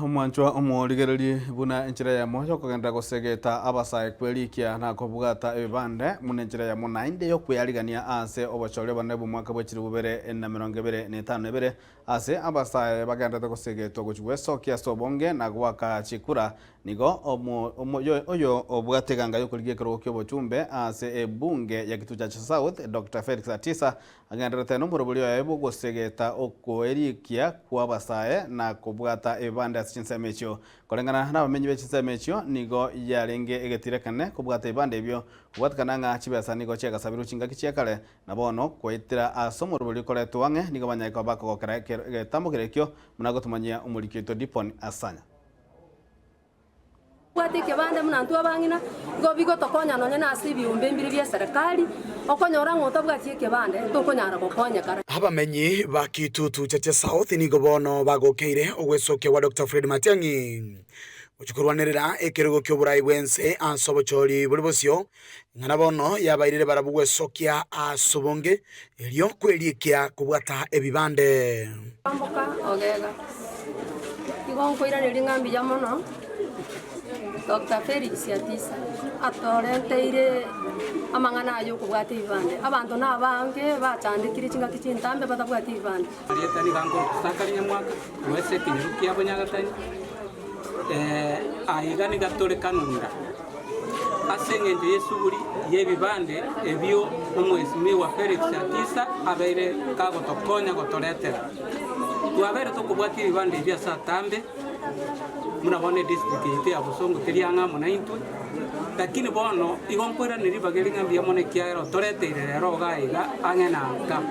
Omwanchwa omorigererie buna enchera eyemo y'okogenderera gosegeta abasae kwerikia na kobwata ebibande buna enchera eyemo naende y'okwearigania ase obochori obonene bw'omwaka bwe chilifu bibere na emerongo ebere na etano na ebere ase abasae bagendererete gosegetwa gochia gwesokia ase obonge na goaka chikura Nigo oyo obwate eganga y'okorigia ekerogo ki'obochumbe ase ebunge ya Kitutu Chache South, Doctor Felix Atisa, agendererete nomorobori oye bw'ogosegeta okoerikia kw'abasae na kobwata ebibande ase chinsemo echio. Koreng'ana nabamenyi be chinsemo echio, nigo yarenge egetiro ekenene kobwata ebibande ebio, kobwatekana ng'a chibesa nigo chiagasabirwe chingaki chia kare, na bono goetera ase omorobori okoretwa ang'e nigo banyare koba bakogokera egetambo keria ekio, buna gotomanyia omoriki oito Dipon Asanya. Tobwate ekebande buna intwe abang'ina, nigo bigotokonya nonya nase ebiombe mbire bia eserekari, okonyora ng'a otabwati ekebande tokonyara gokonyekana. Abamenyi ba Kitutu Chache South nigo bono bagokeire ogwesokia gwa Doctor Fred Matiang'i gochia korwanerera ekerogo ki'oborai bw'ense ase obochori bore bosio, ing'ana bono yabairire barabwo gwesokia ase obonge erio kwerikia kobwata ebibande. Kwamboka ogega. Igo nkoiraneria ng'a mbuya mono Doctor Felix Atisa atorenteire amang'ana aya okobwata ebibande. Abanto nabange bachandekire chingaki chintambe batabwati ebibande. Erieta nigo nkorokwa Sakari Nyamwaka, korwa ase ekenyoro kia Bonyagatani, aiga niga tore Kanunda. Ase engencho y'esuguri y'ebibande ebio Omwesimigwa Felix Atisa abeire kagotokonya gotoretera. Twabeire tokobwatia ebibande ebio ase atambe, buna bono edistrict yaito ya Bosongo teri ang'e amo naintwe, lakini bono igo nkoiraneria ribaga eri ng'a mbuya mono ekiagera otoreteire rero iga aiga ang'e na nka.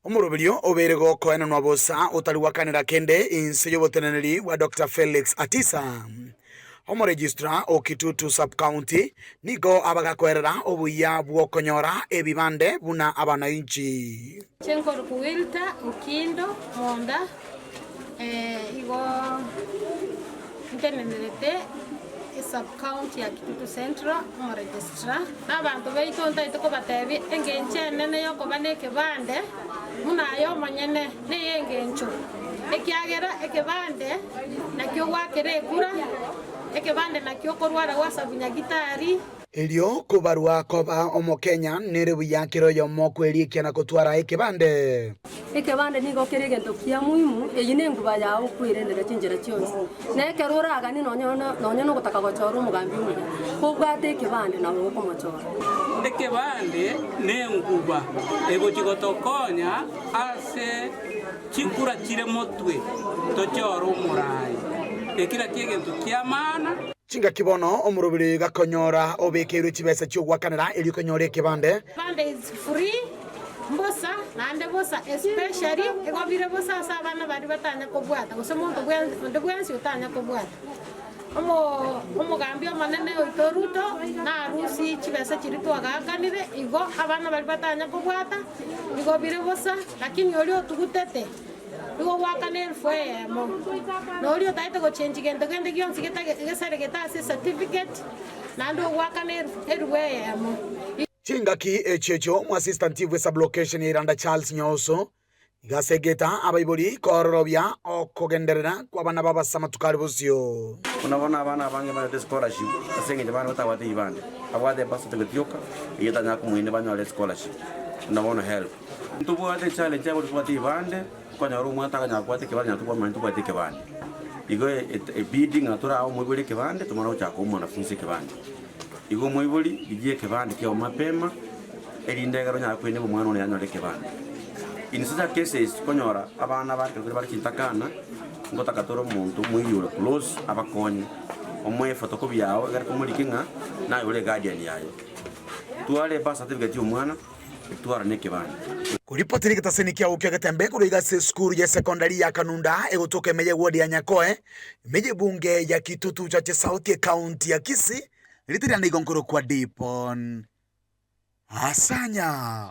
Omoroberio obeire gokoenanwa bosa otari gwakanera kende inse y'oboteneneri bwa Doctor Felix Atisa. Omoregistrar o Kitutu Sub-County nigo abagakoerera obuya bw'okonyora ebibande buna abanainchi. Inche nkorokwa Wilta Okindo Monda, igo ntenenerete esub-county ya Kitutu Central, omoregistrar. Na abanto baito ntaete kobatebia engencho enene y'okoba nekebande buna aye omonyene ney'engencho, ekiagera ekebande nakio gwakera ekura, ekebande nakio okorwara gwasabwa nyagitari. Erio kobarwa koba Omokenya nere buya kera oyomo kwerikia na kotwara ekebande. Ekebande nigo kere egento kia muhimu, eyio nenguba yao okwerendera chinchera chionsi. Na ekero oraganie nonya nogotaka gochora omogambi omuya, kobwate ekebande nabo okomochora. Ekebande nenguba egochia gotokonya ase chikura chire motwe tochore omorai. Eki nakio egento ki'amaana. Chingaki bono omorobiri gakonyora obekeirwe chibesa chi'ogoakanera erio konyora ekebande. Ekebande is free. Mbosa, naende bosa, especially igo bire bosa ase abana baria batanya kobwata, gose monto onde bwensi otanya kobwata. Omo omogambi omonene oito Ruto narusie chibesa chiria twagaakanire, igo abana baria batanya kobwata, igo bire bosa, lakini oria otugutete, igo goakana elfu eyemo. Na oria otagete gochengi gento kende gionsi getage gesaregete ase ecertificate, naende ogoakana elfu elfu eyemo. Chingaki echio echio omoassistant bwe sublocation ya Iranda Charles Nyaoso nigo asegeta abaibori koororobia okogenderera kw'abana b'abase amatuko are bosio. Buna bono abana abange banyorete escholarship ase eng'encho abana batabwate ebibande, babwate ebirth certificate yoka eyio etanyara komoina banyore escholarship buna bono helb. Ntobwate echallenge ya tobwate ebibande, okonyora omwana takonyara kobwata ekebande onye tobwamanya tobwate ekebande. Igo ebidi ng'a torae omoibori ekebande tomanye gochaka koa omwanafunsi ekebande. Igo omoibori, rigia ekebande kiao mapema, erinde ekero onyare koenigwa omwana one anyore ekebande. In such a cases, konyora abana bare ekero bare chintakana, ngotaka tore omonto omoiri ore close abakonye, omoe ephotocopy yao egere komorike ng'a naye ore eguardian yaye. Tware ebirth certificate ya omwana. Twara nekebande. Koripoti negetaseni kiao ki'egetembe korwa iga ase esukuru ya sekondari ya Kanunda egotoka ime y'ewodi ya Nyakoe, ime y'ebunge ya Kitutu Chache South ekaunti ya Kisii, ritirana igo nkorokwa Dipon Asanya.